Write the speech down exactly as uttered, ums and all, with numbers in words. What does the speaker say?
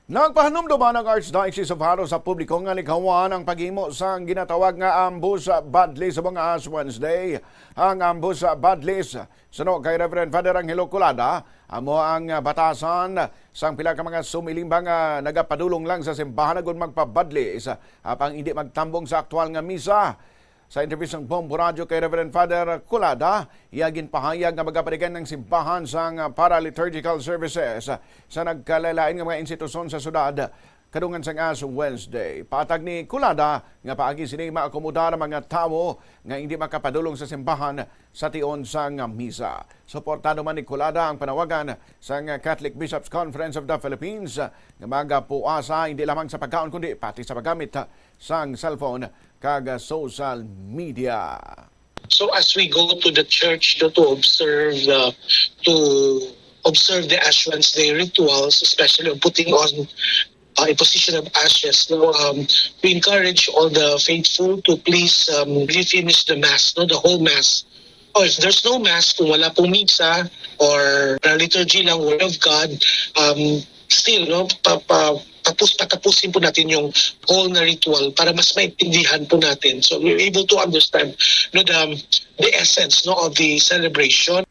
Nagpahanumdom ang Archdiocese of Jaro sa publiko nga likawan ang paghimo sang ginatawag nga Ambus Badlis subong nga Ash Wednesday. Ang Ambus Badlis, suno kay Reverend Father Angelo Colada, amo ang batasan sang pila ka mga sumilimbang nga nagapadulong lang sa simbahan agud magpabadlis, apang hindi magtambong sa aktual nga misa. Sa interview sang Bombo Radyo kay Reverend Father Colada, iya ginpahayag nga magapatigan ang simbahan sang para-liturgical services sa nagkalain-lain nga mga institusyon sa syudad kadungan sang Ash Wednesday. Patag ni Colada nga paagi sini maakomodar ang mga tawo nga hindi makapadulong sa simbahan sa tion sang misa. Suportado man ni Colada ang panawagan sang Catholic Bishops Conference of the Philippines nga magapuasa hindi lamang sa pagkaon kundi pati sa paggamit sang cellphone kag social media. So as we go to the church, no, to observe, uh, to observe the Ash Wednesday rituals, especially of putting on uh, a position of ashes, no, um, we encourage all the faithful to please um, refinish the mass, no, the whole mass. Oh, if there's no mass, kung wala pong misa or liturgy lang, word of God, um, still, no, pa, pa, tapos patapusin po natin yung whole na ritual para mas maintindihan po natin. So we're able to understand, no, the, the essence, no, of the celebration.